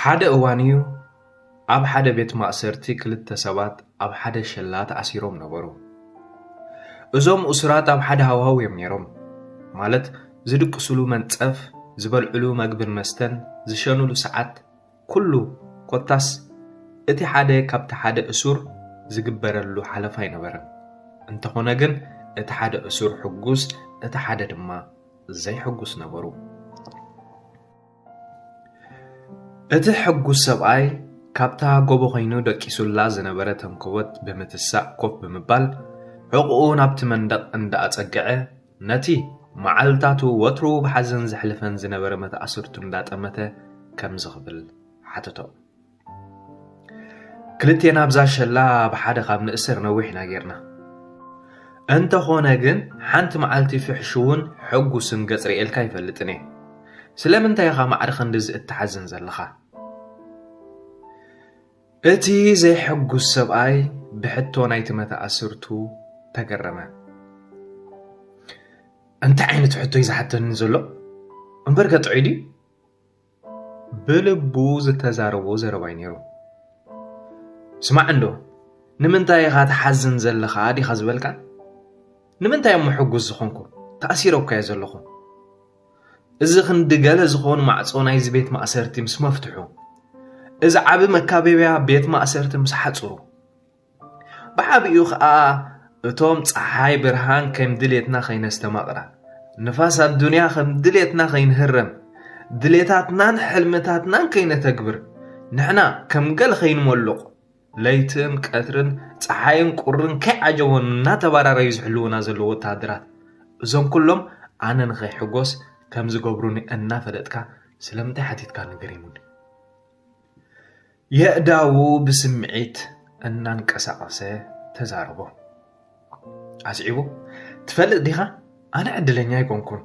ሓደ እዋን እዩ፣ ኣብ ሓደ ቤት ማእሰርቲ ክልተ ሰባት ኣብ ሓደ ሸላ ተኣሲሮም ነበሩ። እዞም እሱራት ኣብ ሓደ ሃዋህው እዮም ነይሮም። ማለት፣ ዝድቅስሉ መንጸፍ፣ ዝበልዕሉ መግብን መስተን፣ ዝሸኑሉ ሰዓት፣ ኩሉ፣ ኮታስ እቲ ሓደ ካብቲ ሓደ እሱር ዝግበረሉ ሓለፋ ኣይነበረን። እንተኾነ ግን፣ እቲ ሓደ እሱር ሕጉስ፣ እቲ ሓደ ድማ ዘይሕጉስ ነበሩ። እቲ ሕጉስ ሰብኣይ ካብታ ጎቦ ኮይኑ ደቂሱላ ዝነበረ ተንኮበት ብምትሳእ ኮፍ ብምባል፣ ሕቑኡ ናብቲ መንደቕ እንዳኣጸግዐ፣ ነቲ መዓልታቱ ወትሩ ብሓዘን ዘሕልፈን ዝነበረ መተኣስርቱ እንዳጠመተ ከምዚ ክብል ሓተቶ። ክልቴና ኣብዛ ሸላ ብሓደ ካብ ንእሰር ነዊሕ ኢና ጌርና። እንተኾነ ግን ሓንቲ መዓልቲ ፍሕሽውን ሕጉስን ገጽ ርእየልካ ኣይፈልጥን እየ። ስለምንታይ ኢኻ ማዕረ ክንድዚ እትሓዝን ዘለኻ? እቲ ዘይሕጉስ ሰብኣይ ብሕቶ ናይቲ መተኣስርቱ ተገረመ። እንታይ ዓይነት ሕቶ እዩ ዝሓተኒ ዘሎ? እምበርከ ጥዑይ ድዩ? ብልቡ ዝተዛረቦ ዘረባ እዩ ነይሩ። ስማዕ እንዶ፣ ንምንታይ ኢኻ ትሓዝን ዘለኻ ዲኻ ዝበልካ? ንምንታይ እሞ ሕጉስ ዝኾንኩ? ተኣሲረ እኮ እየ ዘለኹ። እዚ ክንዲ ገለ ዝኾኑ ማዕጾ ናይዚ ቤት ማእሰርቲ ምስ መፍትሑ፣ እዚ ዓቢ መካበብያ ቤት ማእሰርቲ ምስ ሓጽሩ፣ ብዓቢኡ ኸኣ እቶም ጸሓይ ብርሃን ከም ድሌትና ከይነስተማቕራ፣ ንፋስ ኣዱንያ ከም ድሌትና ከይንህረም፣ ድሌታትናን ሕልምታትናን ከይነተግብር፣ ንሕና ከም ገል ከይንመሉቕ፣ ለይትን ቀትርን ጸሓይን ቁርን ከይዓጀቦም እናተባራረዩ ዝሕልዉና ዘለዉ ወተሃደራት፣ እዞም ኩሎም ኣነ ንኸይሕጎስ ከም ዝገብሩኒ እናፈለጥካ ስለምንታይ ሓቲትካኒ ገሪሙኒ። የእዳዉ ብስምዒት እናንቀሳቐሰ ተዛረቦ። ኣስዒቡ፣ "ትፈልጥ ዲኻ? ኣነ ዕድለኛ ኣይኮንኩን።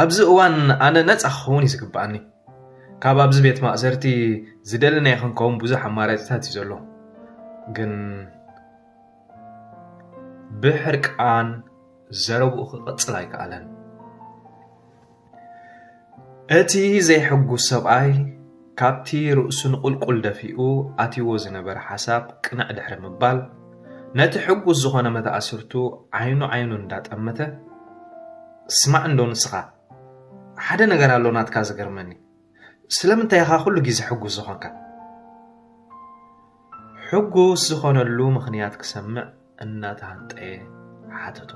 ኣብዚ እዋን ኣነ ነጻ ክኸውን እዩ ዝግብኣኒ። ካብ ኣብዚ ቤት ማእሰርቲ ዝደለናዮ ክንከውን ብዙሕ ኣማራጺታት እዩ ዘሎ። ግን ብሕርቃን ዘረብኡ ክቕጽል ኣይከኣለን። እቲ ዘይሕጉስ ሰብኣይ ካብቲ ርእሱ ንቑልቁል ደፊኡ ኣትይዎ ዝነበረ ሓሳብ ቅንዕ ድሕሪ ምባል፣ ነቲ ሕጉስ ዝኾነ መተኣስርቱ ዓይኑ ዓይኑ እንዳጠመተ፣ "ስማዕ እንዶ ንስኻ፣ ሓደ ነገር ኣሎ ናትካ ዝገርመኒ። ስለምንታይ ኢኻ ኩሉ ግዜ ሕጉስ ዝኾንካ?" ሕጉስ ዝኾነሉ ምኽንያት ክሰምዕ እናተሃንጠየ ሓተቶ።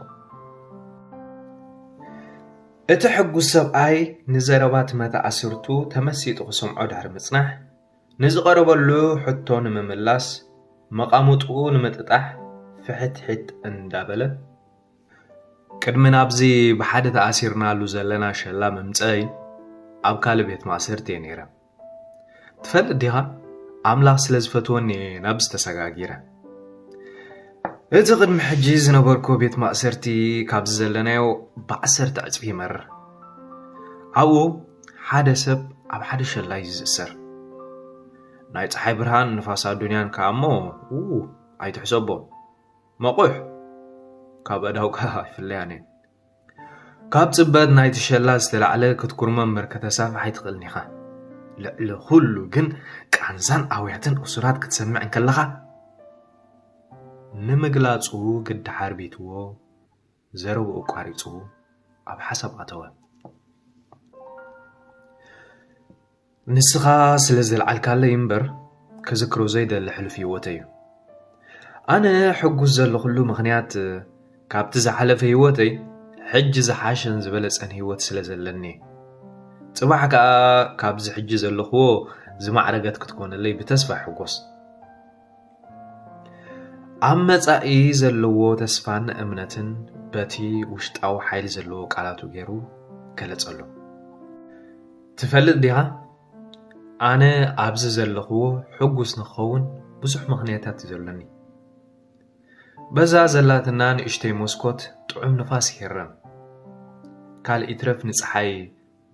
እቲ ሕጉስ ሰብኣይ ንዘረባ እቲ መተኣስርቱ ተመሲጡ ክሰምዖ ድሕሪ ምጽናሕ፣ ንዝቐረበሉ ሕቶ ንምምላስ፣ መቓምጥኡ ንምጥጣሕ ፍሕትሕት እንዳበለ፣ "ቅድሚ ናብዚ ብሓደ ተኣሲርናሉ ዘለና ሸላ ምምጸይ፣ ኣብ ካልእ ቤት ማእሰርቲ እየ ነይረ። ትፈልጥ ዲኻ? ኣምላኽ ስለ ዝፈትወኒ እየ ናብዚ ተሰጋጊረ። እቲ ቅድሚ ሕጂ ዝነበርኩ ቤት ማእሰርቲ ካብዚ ዘለናዮ ብዓሰርተ ዕጽፊ ይመርር። ኣብኡ ሓደ ሰብ ኣብ ሓደ ሸላ እዩ ዝእሰር። ናይ ጸሓይ ብርሃን፣ ንፋስ ኣዱንያን ከኣ እሞ፣ ው፣ ኣይትሕሰቦ። መቑሕ ካብ ኣእዳውካ ኣይፍለያን እየን። ካብ ጽበት ናይቲ ሸላ ዝተላዕለ ክትኩርመ እምበር ከተሳፍሕ ኣይትኽእልን ኢኻ። ልዕሊ ኩሉ ግን ቃንዛን ኣውያትን እሱራት ክትሰምዕ እንከለኻ፣ ንምግላጹ ግዲ ሓርቢትዎ፣ ዘረብኡ ኣቋሪጹ ኣብ ሓሳብ ኣተወ። ንስኻ ስለ ዘልዓልካለይ እምበር፣ ክዝክሮ ዘይደሊ ሕሉፍ ህይወተይ እዩ። ኣነ ሕጉስ ዘለኹሉ ምኽንያት፣ ካብቲ ዝሓለፈ ህይወተይ፣ ሕጂ ዝሓሸን ዝበለጸን ህይወት ስለ ዘለኒ። ጽባሕ ከኣ ካብዚ ሕጂ ዘለኽዎ ዝማዕረገት ክትኮነለይ ብተስፋ ይሕጎስ። ኣብ መጻኢ ዘለዎ ተስፋን እምነትን በቲ ውሽጣዊ ሓይሊ ዘለዎ ቃላቱ ገይሩ ገለጸሉ። ትፈልጥ ዲኻ? ኣነ ኣብዚ ዘለኽዎ ሕጉስ ንኽኸውን ብዙሕ ምኽንያታት እዩ ዘለኒ። በዛ ዘላትና ንእሽተይ መስኮት ጥዑም ንፋስ ይህረም። ካልእ ይትረፍ ንጸሓይ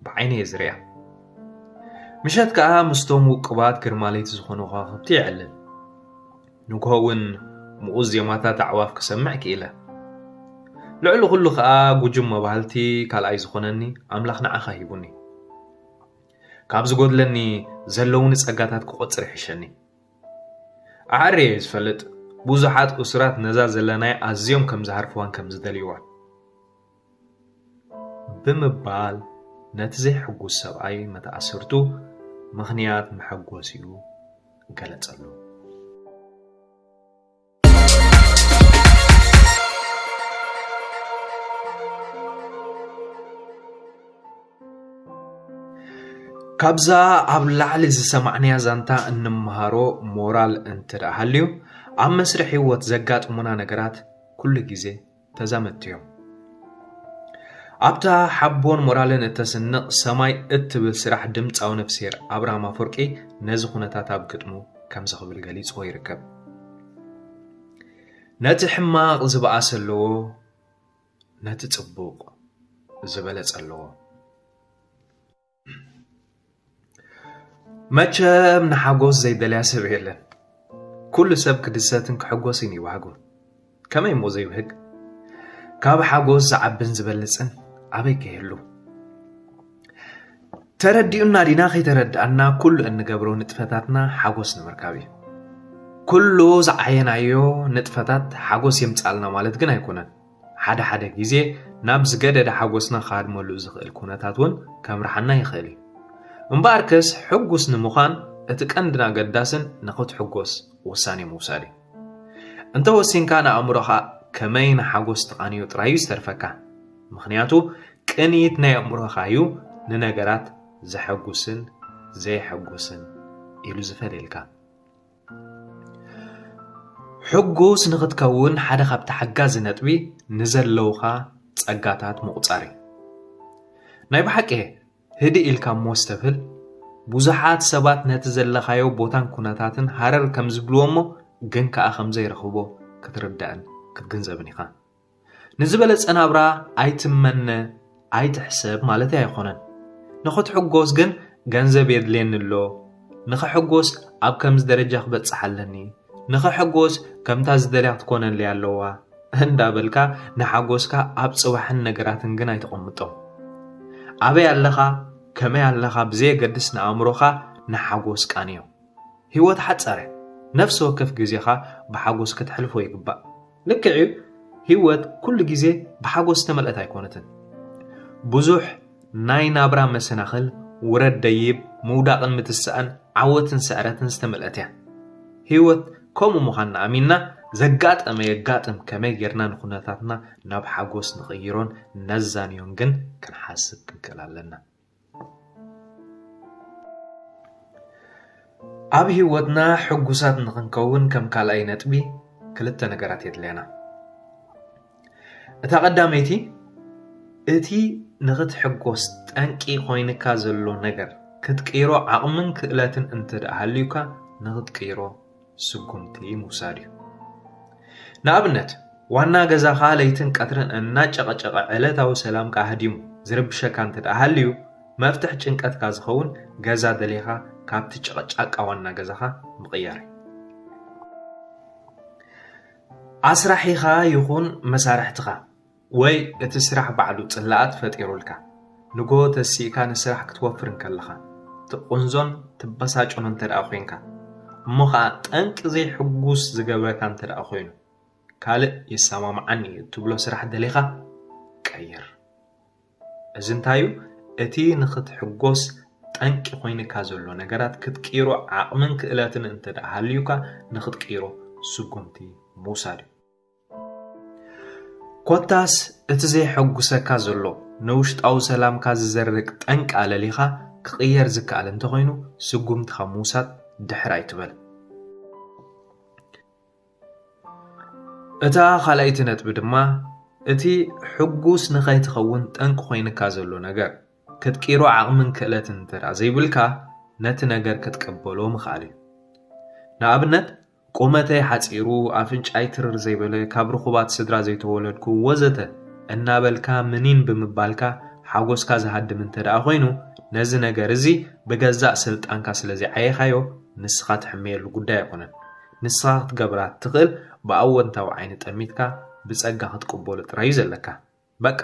ብዓይነይ እየ ዝሪኣ። ምሸት ከኣ ምስቶም ውቁባት ግርማ ለይቲ ዝኾኑ ከዋኽብቲ የዕልል። ንግሆ እውን ምኡዝ ዜማታት ኣዕዋፍ ክሰምዕ ክኢለ። ልዕሊ ኩሉ ከኣ ጉጅም መባህልቲ ካልኣይ ዝኾነኒ ኣምላኽ ንዓኻ ሂቡኒ። ካብ ዝጎድለኒ ዘለውኒ ጸጋታት ክቆጽር ይሕሸኒ። ኣዕርየ እየ ዝፈልጥ፣ ብዙሓት እሱራት ነዛ ዘለናያ ኣዝዮም ከም ዝሃርፍዋን ከም ዝደልይዋን። ብምባል ነቲ ዘይሕጉስ ሰብኣይ መተኣስርቱ ምኽንያት መሐጎሲኡ ገለጸሉ። ካብዛ ኣብ ላዕሊ ዝሰማዕናያ ዛንታ እንመሃሮ ሞራል እንተ ደኣ ሃልዩ፣ ኣብ መስርሕ ህይወት ዘጋጥሙና ነገራት ኩሉ ግዜ ተዛመድቲ እዮም። ኣብታ ሓቦን ሞራልን እተስንቕ ሰማይ እትብል ስራሕ ድምጻዊ ነፍስሄር ኣብርሃም ኣፈወርቂ ነዚ ኩነታት ኣብ ግጥሙ ከምዚ ክብል ገሊጽዎ ይርከብ። ነቲ ሕማቕ ዝበኣሰ ኣለዎ፣ ነቲ ጽቡቕ ዝበለጸ ኣለዎ። መቸም ንሓጎስ ዘይደልያ ሰብ የለን። ኩሉ ሰብ ክድሰትን ክሕጎስን እዩ ባህጉ። ከመይ እሞ ዘይብህግ? ካብ ሓጎስ ዝዓብን ዝበልጽን ኣበይ ከይህሉ? ተረዲኡና ዲና ከይተረድኣና ኩሉ እንገብሮ ንጥፈታትና ሓጎስ ንምርካብ እዩ። ኩሉ ዝዓየናዮ ንጥፈታት ሓጎስ የምጻልና ማለት ግን ኣይኮነን። ሓደ ሓደ ግዜ ናብ ዝገደደ ሓጎስና ክሃድመሉ ዝኽእል ኩነታት እውን ከምርሓና ይኽእል እዩ። እምበኣርከስ ሕጉስ ንምዃን እቲ ቀንድን ኣገዳስን ንኽትሕጎስ ውሳኔ ምውሳድ እዩ። እንተ ወሲንካ ንኣእምሮኻ ከመይ ንሓጎስ ትቓንዮ ጥራይ እዩ ዝተርፈካ። ምኽንያቱ ቅንይት ናይ ኣእምሮኻ እዩ ንነገራት ዘሐጉስን ዘየሐጉስን ኢሉ ዝፈልየልካ። ሕጉስ ንኽትከውን ሓደ ካብቲ ሓጋዚ ነጥቢ ንዘለውኻ ጸጋታት ምቑጻር እዩ። ናይ ብሓቂ ህድእ ኢልካ እሞ ስተብህል፣ ብዙሓት ሰባት ነቲ ዘለኻዮ ቦታን ኩነታትን ሃረር ከም ዝብልዎ እሞ ግን ከኣ ከም ዘይረኽቦ ክትርዳእን ክትግንዘብን ኢኻ። ንዝበለጸ ናብራ ኣይትመነ፣ ኣይትሕሰብ ማለተይ ኣይኮነን። ንኽትሕጎስ ግን ገንዘብ የድልየኒ ኣሎ፣ ንኽሕጎስ ኣብ ከምዚ ደረጃ ክበጽሕ ኣለኒ፣ ንኽሕጎስ ከምታ ዝደልያ ክትኮነለይ ኣለዋ እንዳበልካ ንሓጎስካ ኣብ ጽባሕን ነገራትን ግን ኣይተቐምጦ። ኣበይ ኣለኻ፣ ከመይ ኣለኻ ብዘየገድስ ንኣእምሮኻ ንሓጎስ ቃንዮ። ህይወት ሓጻር እያ። ነፍሲ ወከፍ ግዜኻ ብሓጎስ ከተሕልፎ ይግባእ። ልክዕ እዩ፣ ህይወት ኩሉ ግዜ ብሓጎስ ዝተመልአት ኣይኮነትን። ብዙሕ ናይ ናብራ መሰናኽል፣ ውረድ ደይብ፣ ምውዳቕን ምትሳእን፣ ዓወትን ስዕረትን ዝተመልአት እያ። ህይወት ከምኡ ምዃንና ኣሚንና፣ ዘጋጠመ የጋጥም ከመይ ጌርና ንኹነታትና ናብ ሓጎስ ንቕይሮን ነዛንዮን ግን ክንሓስብ ክንክእል ኣለና። ኣብ ህይወትና ሕጉሳት ንኽንከውን ከም ካልኣይ ነጥቢ ክልተ ነገራት የድልየና። እታ ቀዳመይቲ፣ እቲ ንኽትሕጎስ ጠንቂ ኮይንካ ዘሎ ነገር ክትቅይሮ ዓቕምን ክእለትን እንተ ደኣ ሃልዩካ፣ ንኽትቅይሮ ስጉምቲ ምውሳድ እዩ። ንኣብነት፣ ዋና ገዛኻ ለይትን ቀትርን እናጨቐጨቐ ዕለታዊ ሰላምካ ኣህዲሙ ዝርብሸካ እንተ ደኣ ሃልዩ፣ መፍትሕ ጭንቀትካ ዝኸውን ገዛ ደሊኻ ካብቲ ጨቕጫቃ ዋና ገዛኻ ምቕያር እዩ። ኣስራሒኻ ይኹን መሳርሕትኻ ወይ እቲ ስራሕ ባዕሉ ጽላኣት ፈጢሩልካ፣ ንጎ ተሲእካ ንስራሕ ክትወፍር እንከለኻ፣ ትቕንዞን ትበሳጨኖ እንተ ደኣ ኮይንካ፣ እሞ ኸኣ ጠንቂ ዘይሕጉስ ዝገብረካ እንተ ደኣ ኮይኑ፣ ካልእ ይሰማምዓኒ እዩ እትብሎ ስራሕ ደሊኻ ቀይር። እዚ እንታይ እዩ? እቲ ንኽትሕጎስ ጠንቂ ኮይንካ ዘሎ ነገራት ክትቅይሮ ዓቕምን ክእለትን እንተ ደኣ ሃልዩካ፣ ንኽትቅይሮ ስጉምቲ ምውሳድ እዩ። ኮታስ እቲ ዘየሐጉሰካ ዘሎ ንውሽጣዊ ሰላምካ ዝዘርግ ጠንቂ ኣለሊኻ ክቕየር ዝከኣል እንተኾይኑ፣ ስጉምትኻ ምውሳድ ድሕር ኣይትበል። እታ ካልኣይቲ ነጥቢ ድማ፣ እቲ ሕጉስ ንኸይትኸውን ጠንቂ ኮይንካ ዘሎ ነገር፣ ክትቅይሮ ዓቕምን ክእለትን እንተ ደኣ ዘይብልካ፣ ነቲ ነገር ክትቅበሎ ምኽኣል እዩ። ንኣብነት፣ ቁመተይ ሓጺሩ፣ ኣፍንጫይ ትርር ዘይበለ፣ ካብ ርኹባት ስድራ ዘይተወለድኩ፣ ወዘተ እናበልካ ምኒን ብምባልካ ሓጎስካ ዝሃድም እንተ ደኣ ኮይኑ፣ ነዚ ነገር እዚ ብገዛእ ስልጣንካ ስለ ዘይዓየኻዮ፣ ንስኻ ትሕመየሉ ጉዳይ ኣይኮነን። ንስኻ ክትገብራ እትኽእል ብኣወንታዊ ዓይኒ ጠሚትካ ብጸጋ ክትቅበሎ ጥራይ እዩ ዘለካ። በቃ፣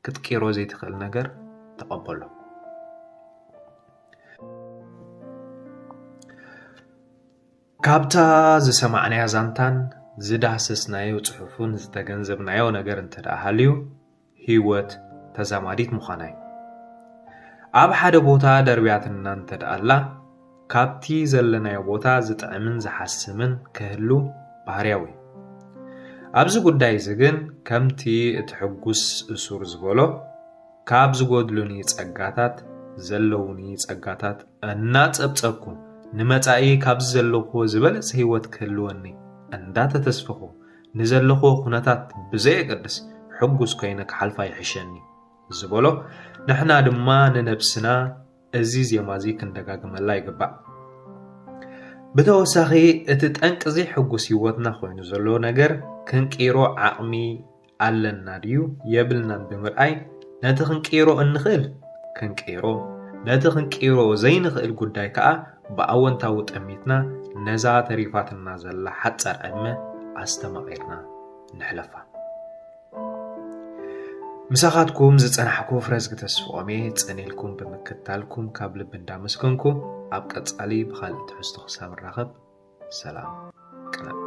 ክትቅይሮ ዘይትኽእል ነገር ተቐበሎ። ካብታ ዝሰማዕናያ ዛንታን ዝዳሰስናዮ ጽሑፍን ዝተገንዘብናዮ ነገር እንተ ደኣ ሃልዩ፣ ህይወት ተዛማዲት ምዃና እዩ። ኣብ ሓደ ቦታ ደርብያትና እንተ ደኣ ኣላ፣ ካብቲ ዘለናዮ ቦታ ዝጥዕምን ዝሓስምን ክህሉ ባህርያዊ እዩ። ኣብዚ ጉዳይ እዚ ግን ከምቲ እቲ ሕጉስ እሱር ዝበሎ፣ ካብ ዝጎድሉኒ ጸጋታት ዘለውኒ ጸጋታት እናጸብጸብኩ፣ ንመጻኢ ካብዚ ዘለኹዎ ዝበለጸ ህይወት ክህልወኒ እንዳተተስፈኹ፣ ንዘለኹዎ ኩነታት ብዘየገድስ ሕጉስ ኮይነ ክሓልፋ ይሕሸኒ ዝበሎ፣ ንሕና ድማ ንነብስና እዚ ዜማ እዚ ክንደጋግመላ ይግባእ። ብተወሳኺ፣ እቲ ጠንቂ እዚ ሕጉስ ህይወትና ኮይኑ ዘሎ ነገር ክንቅይሮ ዓቕሚ ኣለና ድዩ የብልናን ብምርኣይ፣ ነቲ ክንቅይሮ እንኽእል ክንቅይሮ፣ ነቲ ክንቅይሮ ዘይንኽእል ጉዳይ ከኣ ብኣወንታዊ ጠሚትና ነዛ ተሪፋትና ዘላ ሓጻር ዕድመ ኣስተማቒርና ንሕለፋ። ምሳኻትኩም ዝጸናሕኩ ፍረዝጊ ተስፍቖሜ፣ ጸኒልኩም ብምክትታልኩም ካብ ልቢ እንዳመስገንኩ፣ ኣብ ቀጻሊ ብኻልእ ትሕዝቶ ክሳብ ንራኸብ፣ ሰላም ቅነ።